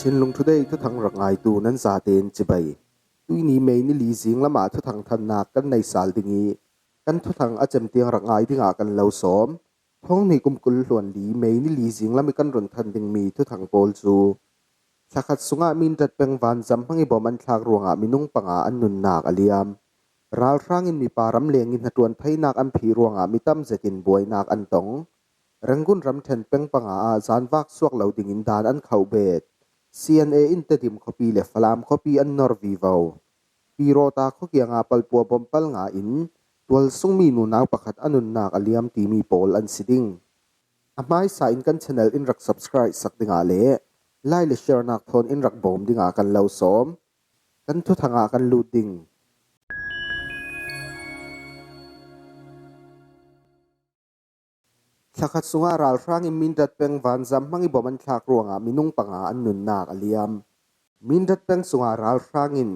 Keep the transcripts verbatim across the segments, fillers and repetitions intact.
Chinlung Today thuthang rak ngaitu nan zaten chibai. Tuini May ni li zing lama thuthang thannak kan nei sal ding i, kan thuthang a cem tiang rak ngai dingah kan lo sawm. Thawng hnih kum kul hluan li May ni li zing lam i kan run than dingmi thuthang pawl cu, thlakhat sungah Mindat peng vanzam hmang i bom an thlak ruangah minung panga an nunnak a liam. Ralhrang in mipa ramleng i hnaṭuan theinak an phih ruangah mi tam zetin buainak an tong. Rangoon ramṭhen peng panga ah zanvak suak lo dingin dan an khauh bet. C N A in Tedim khuapi le Falam khuapi an nor vivo. Pirota khuakianga palpua bom pal nga in tualsungmi nunau pakhat a nunnak a liam timi pawl an si ding. A hmaisa in kan channel in rak subscribe sak dingah le like le share nak thawn in rak bawm dingah kan lo sawm. Kan thuthangah kan lut ding. Thlakhat sungah ralhrang in Mindat peng vanzam hmang i bom an thlak ruangah minung panga an nunnak a liam. Mindat peng sungah ralhrang in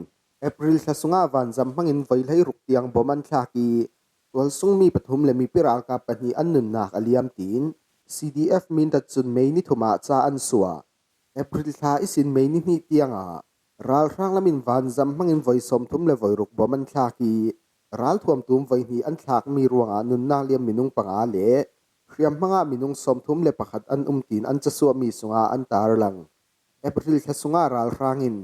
April thla sungah vanzam hmangin voi hleiruk tiang bom an thlak i, tualsungmi pathum le mipi ralkap pahnih an nunnak a liam tiin C D F Mindat cun May ni thum ah ca an suah. April thla ihsin May ni hnih tiangah ralhrang lamin vanzam hmangin voi sawmthum le voi ruk bom an thlak i, ralthuam tum voi hnih an thlakmi ruangah nunnak liam minung panga le hriamhmangah minung sawmthum le pakhat an um tiin an casuahmi sungah an tarlang. April thla sungah ralhrang in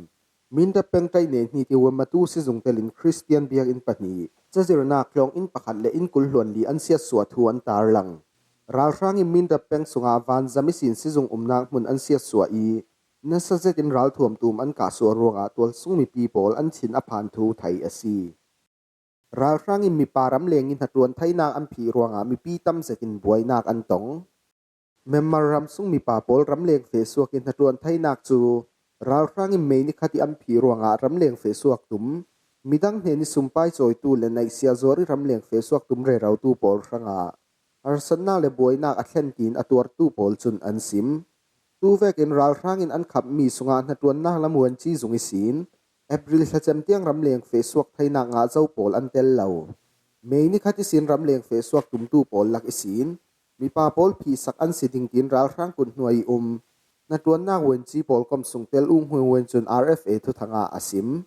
Mindat peng ṭaihne hnih ti Wamatu sizung telin Khristian biakinn pahnih, cazirnak tlawng inn pakhat le inn kul hluan li an siatsuah thu an tarlang. Ralhrang in Mindat peng sungah vanzam ihsin sizung umnak hmun an siatsuah i, nasa zetin ralthuam tum an kahsuah ruangah tualsung mipi pawl an thin a phan thu thei a si. Ralhrang in mipa ramleng i hnaṭuan theinak an phih ruangah mipi tam zetin buainak an tong. Myanmar ram sung mipa pawl ramleng fehsuak i hnaṭuan theinak cu ralhrang in May ni khat i an phih ruangah ramleng fehsuak tum, midang hnen i sumpai cawitu le naihsia zuar i ramleng fehsuak tum rerotu pawl hrangah harsatnak le buainak a thlen tiin a tuartu pawl cun an sim. Tu vekin ralhrang in an khamhmi sungah hnaṭuannak lam uanci zung ihsin April thlacem tiang ramleng fehsuak theinak ngah zo pawl an tel lo. May ni khat ihsin ramleng fehsuak tumtu pawl lak ihsin mipa pawl phihsak an si ding tiin ralhrang kut hnuai i um hnaṭuannak uanci pawl kom sung tel U Hmui Wen cun R F A thuthangah a sim.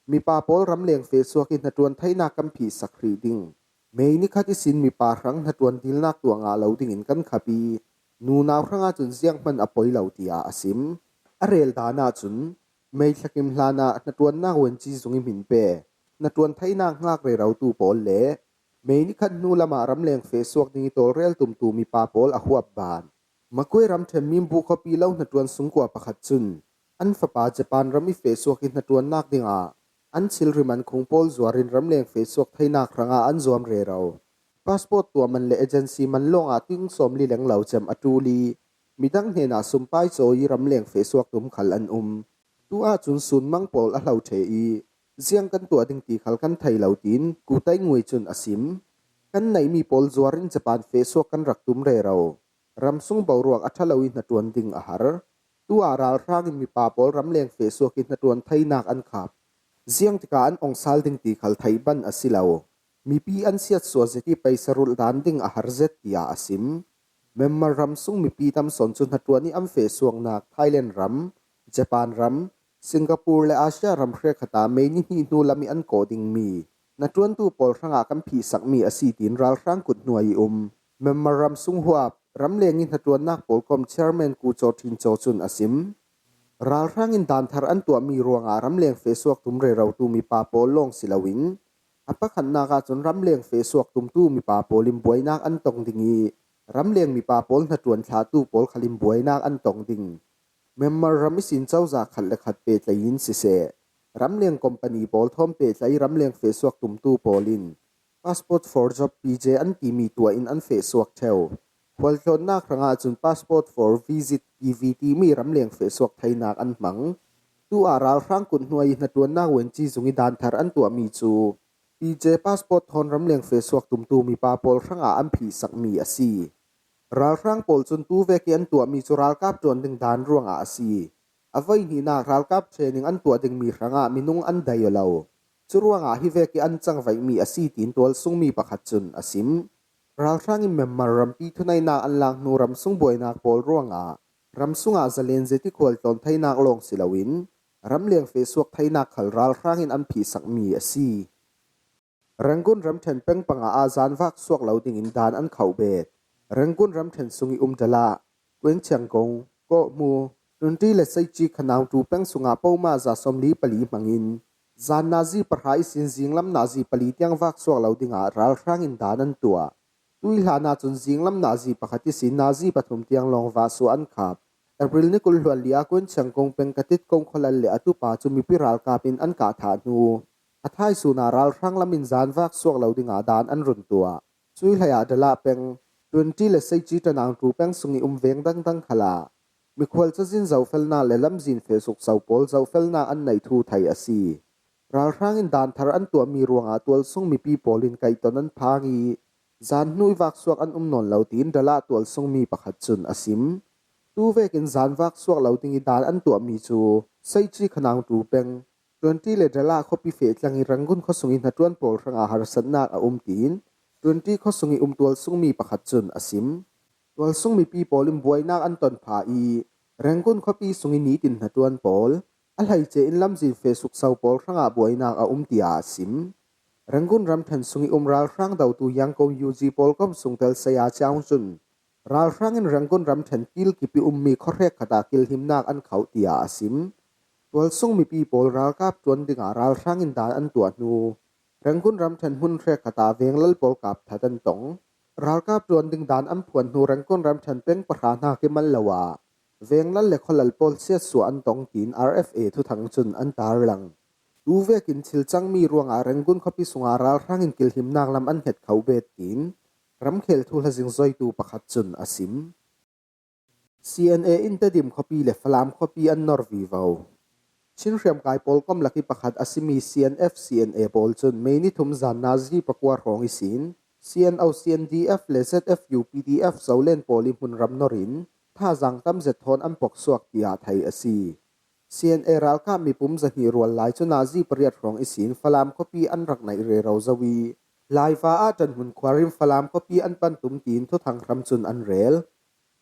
Mipa pawl ramleng fehsuak i hnaṭuan theinak kan phihsak hrih ding. May ni khat ihsin mipa hrang hnaṭuan dilnak tuah ngah lo dingin kan khap i, nunau hrangah cun zianghman a poi lo, tiah a sim. A rel dan ahcun, May thlakim hlanah hnaṭuannak uanci zung i hmin pe, hnaṭuan theinak ngak rerotu pawl le May ni khat hnu lamah ramleng fehsuak ding i tawlrel tumtu mipa pawl a huap ban. Makwe ramṭhen Minbu khuapi lo hnaṭuan sungkua pakhat cun an fapa Japan ram i fehsuak i hnaṭuannak dingah an thilri man khung pawl zuarin ramleng fehsuak theinak hrangah an zuam rero. Passport tuah man le agency man lawngah ting sawmli leng lo cem a ṭul i midang hnenah sumpai cawi i ramleng fehsuak tum khal an um. Tu ahcun sunmang pawl a hlo ṭheh i ziang kan tuah ding ti khal kan thei lo, tiin Kutai Ngui cun a sim. Kan neihmi pawl zuarin Japan fehsuak kan rak tum rero. Ramsung boruak a ṭha lo i hnaṭuan ding a har. Tu ah ralhrang in mipa pawl ramleng fehsuak i hnaṭuan theinak an khap. Ziang tikah an ong sal ding ti khal theih ban a si lo. Mipi an siatsuah zet i paisa rulh dan ding a har zet, tiah a sim. Myanmar ram sung mipi tam sawn cu hnaṭuan i an fehsuaknak Thailand ram, Japan ram, Singapore le Asia ram hrekkhat ah May ni hnih hnu lam i an kawh dingmi hnaṭuantu pawl hrangah kan phihsakmi a si, tiin ralhrang kut hnuai i um Myanmar ram sung huap ramleng i hnaṭuannak pawl kom chairman Ku Caw Ṭhin Caw cun a sim. Ralhrang in dan thar an tuahmi ruangah ramleng fehsuak tum rerotu mipa pawl lawng si loin, a pakhatnak ahcun ramleng fehsuak tumtu mipa pawl in buainak an tong ding i, ramleng mipa pawl hnaṭuan thlahtu pawl khal in buainak an tong ding. Myanmar ram ihsin cozah khat le khat pehtlai in siseh, ramleng company pawl thawn pehtlai ramleng fehsuak tumtu pawl in Passport for Job, P J, an timi tuah in an fehsuak ṭheu. Khualtlawnnak hrangah cun Passport for Visit, P V, timi ramleng fehsuak theinak an hmang. Tu ah ralhrang kut hnuai i hnaṭuannak uanci zung i dan thar an tuahmi cu P J passport thawn ramleng fehsuak tumtu mipa pawl hrangah an phihsakmi a si. Ralhrang pawl cun tu vek i an tuahmi cu ralkap ṭuan ding dan ruangah a si. A voihnihnak ralkap training an tuah dingmi hrangah minung an dai aw lo. Cu ruangah hi vek i an cangvaihmi a si, tiin tualsungmi pakhat cun a sim. Ralhrang in Myanmar rampi thuneihnak an lak hnu ramsung buainak pawl ruangah ram sungah zalen zeti khual tlawn theinak lawng si loin, ramleng feh suak theinak khal ralhrangin an phihsakmi a si. Rangoon ramṭhen peng panga ah zanvak suak lo dingin dan an khauh bet. Rangoon ramṭhen sung i um Dalat, Kwenchangong, Kohmu, Twenty le Seichi Khanangtu peng sungah poma za sawmli pali hmangin, zan nazi pahra ihsin zinglam nazi pali tiang vak suak lo dingah ralhrangin dan an tuah. Tuihlan ahcun zinglam nazi pakhat ihsin nazi pathum tiang lawng vah suah an khap. April ni kul hluan li ah Kwenchangong peng Katit Kong khualal le a tupa cu mipi ralkap in an kah thah hnu, a thaisun ah ralhrang lam in zanvak suak lo dingah dan an run tuah. Cui hlei ah Dalat peng, Twenty le Seichi Khanangtu peng sung i um veng dangdang khal ah mikhual cazin zohfelnak le lamzin feh sukso pawl zohfelnak an neih thu thei a si. Ralhrang in dan thar an tuahmi ruangah tualsung mipi pawl in kaihton an phang i, zan hnu i vak suak an um nawn lo, tiin Dalat tualsungmi pakhat cun a sim. Tu vekin zanvak suak lo ding i dan an tuahmi cu Seichi Khanangtu peng, Twenty le Dalat khuapi feh tlang i Rangoon khuasung i hnaṭuan pawl hrangah harsatnak a um, tiin Twenty khuasung i um tualsungmi pakhat cun a sim. Tualsung mipi pawl in buainak an ton phah i, Rangoon khuapi sung i nitin hnaṭuan pawl, a hleice in lamzin feh sukso pawl hrangah buainak a um, tiah a sim. Rangoon ramṭhen sung i um ralhrang dotu Yangon U G pawlkom sungtel Saya Chang cun, ralhrang in Rangoon ramṭhen kil kip i ummi khuahrek khat ah kilhimnak an khauh, tiah a sim. Tualsung mipi pawl ralkap ṭuan dingah ralhrang in dan an tuah hnu, Rangoon ramṭhen hmun hrekkhat ah venglal pawl kap that an tong. Ralkap ṭuan ding dan an phuan hnu Rangoon ramṭhen peng pahra hna kimal lo ah venglal le khualal pawl siatsuah an tong, tiin R F A thuthang cun an tarlang. Tu vekin thil cangmi ruangah Rangoon khuapi sungah ralhrang in kilhimnak lam an hnget kho bet, tiin ramkhel thuhla zingzoitu pakhat cun a sim. C N A in Tedim khuapi le Falam khuapi an nor vivo. Chin hriamkai pawlkom lak i pakhat a simi C N F C N A pawl cun May ni thum zan nazi pakua hrawng ihsin C N O C N D F le Z F U P D F Zolen pawl i hmunram nor in thazaang tam zet thawn an pok suak, tiah thei a si. C N A ralkap mipum zahnih rual lai cu nazi pariat hrawng ihsin Falam khuapi an rak naih rero zo i, Laiva ah ṭanhmun khuarim Falam khuapi an pan tum, tiin thuthang hram cun an rel.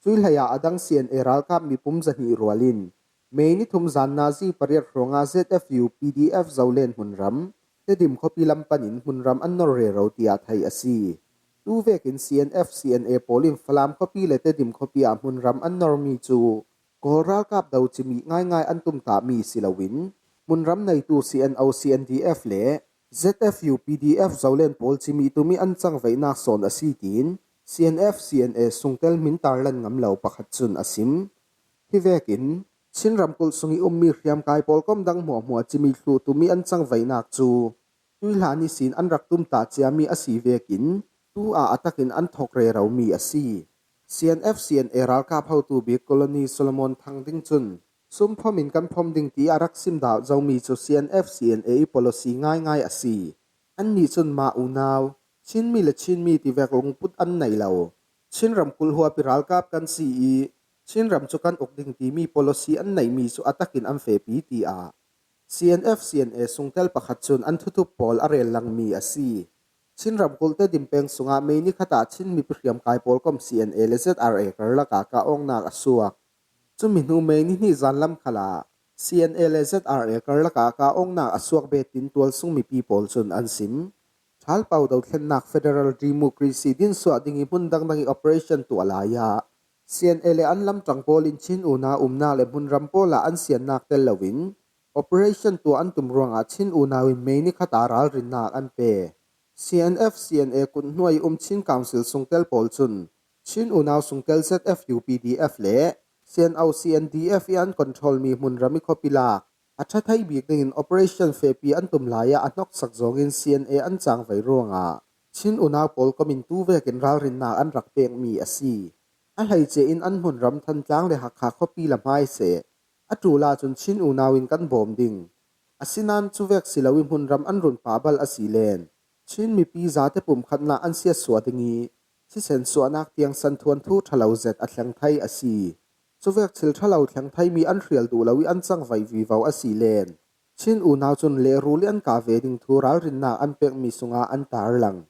Cui hlei ah a dang C N A ralkap mipum zahnih rual in May ni thum zan nazi pariat hrawngah Z F U P D F Zolen hmunram, Tedim khuapi lam panin hmunram an nor rero, tiah thei a si. Tu vekin C N F C N A pawl in Falam khuapi le Tedim khuapi ah hmunram an normi cu Kawl ralkap do cimih ngaingai an tumtahmi si loin, hmunram neitu C N O C N D F le Z F U P D F Zolen pawl cimih tum i an cangvaihnak sawn a si, tiin C N F C N A sungtel hmin tarlan ngam lo pakhat cun a sim. Hi vekin, Chin ramkulh sung i ummi hriamkai pawlkom dang hmuahhmuah cimih thluh tum i an cangvaihnak cu tuihlan ihsin an rak tumtah ciami a si vekin, tu ah a takin an thawk reromi a si. C N F C N A ralkap hotu bik Colony Solomon Thang Ding cun, sumphom in kan phom ding ti a rak sim dah zomi cu C N F C N A i policy ngaingai a si. Annih cun mah unau, Chinmi le Chinmi tivek lungput an nei lo. Chin ramkulh huapi ralkap kan si i, Chin ram cu kan uk ding timi policy an neihmi cu a takin an fehpi, tiah C N F C N A sungtel pakhat cun an thutup pawl a rel langmi a si. Chin ramkulh Tedim peng sungah May ni khat ah Chin mipi hriamkai pawlkom C N A le Z R A karlak ah kah awknak a suak. Cumi hnu May ni hnih zanlam khal ah C N A le Z R A karlak ah kah awknak a suak bet, tin tualsung mipi pawl cun an sim. Ṭhalpau dothlennak federal democracy dinsuah ding i hmun dangdang i operation tuah lai ah C N A le an lamṭang pawl in Chin unau umnak le hmunram pawl ah an siannak tel loin operation tuah an tum ruangah Chin unau in May ni khat ah ralrinnak an pe. C N F C N A kut hnuai i um Chin Council sungtel pawl cun Chin unau sungtel Z F U P D F le C N O C N D F i an control mi hmunram i khuapi lak a ṭha thei bik dingin operation fehpi an tum lai ah a hnoksak zawngin C N A an cangvai ruangah Chin unau pawlkom in tu vekin ralrinnak an rak pekmi a si. A hleice in an hmunram Thantlang le Hakha khuapi la hmaiseh, a ṭul ahcun Chin unau in kan bawm ding. Asinain cuvek si loin hmunram an run pah bal a si len Chin mipi zate pumkhatnak an siatsuah ding i, thisen suahnak tiang santhuan thu ṭhalo zet a thleng thei a si. Cuvek thil ṭhalo thleng theimi an hrial duh lo i an cangvai vivo a si len Chin unau cun lehrul i an kah ve ding thu ralrinnak an pekmi sungah an tarlang.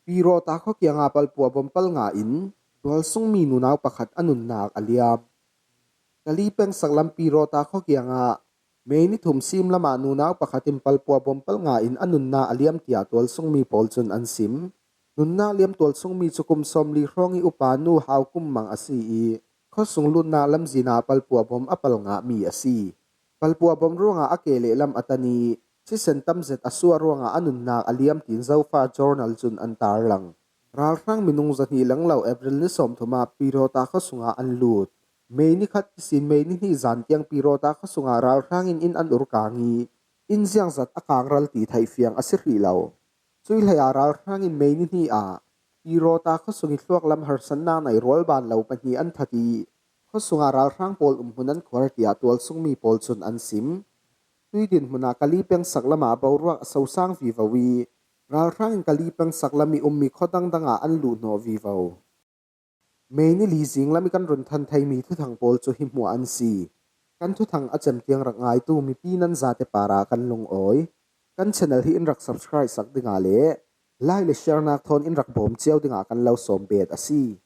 Pirota khua kiangah palpua bom pal nga in Tualsungmi nunau pakhat a nunnak a liam. Kali peng saklam Pirota khuakiangah May ni thum sim lamah nunau pakhat in palpua bom pal nga in a nunna a liam tiah tualsungmi pawl cun an sim. Nunna liam tualsungmi cu kum sawmli hrawng i upa nu Hau Kum Mang a si i khuasung lutna lamzin ah palpua bom a pal ngahmi a si. Palpua bom ruangah a ke lehlam a tan i thisen tam zet a suah ruangah a nunnak a liam tiin Zofa Journal cun an tarlang. Ralhrang minung zahnih lenglo April ni sawmthum ah Pirota khuasungah an lut. May ni khat ihsin May ni hnih zan tiang Pirota khuasungah ralhrang in inn an ur kang i inn ziangzat a kangral ti theihfiang a si hrih lo. Cui hlei ah ralhrang in May ni hnih ah Pirota khuasung i thluak lam harsatnak nei rualban lo pahnih an that i khuasungah ralhrang pawl umhmun an khuar tiah tualsungmi pawl cun an sim. Tui dinhmun ah Kali peng saklam ah boruak a sosang vivo i ralhrang in Kali peng saklam i ummi khua dangdang ah an luh hnawh vivo. May ni li zinglam i kan run than theimi thuthang pawl cu hi hmuah an si. Kan thuthang a cem tiang rak ngaitu mipi nan zate parah kan lungawi. Kan channel hi in rak subscribe sak dingah le like le share nak thawn in rak bawm cio dingah kan lo sawm bet a si.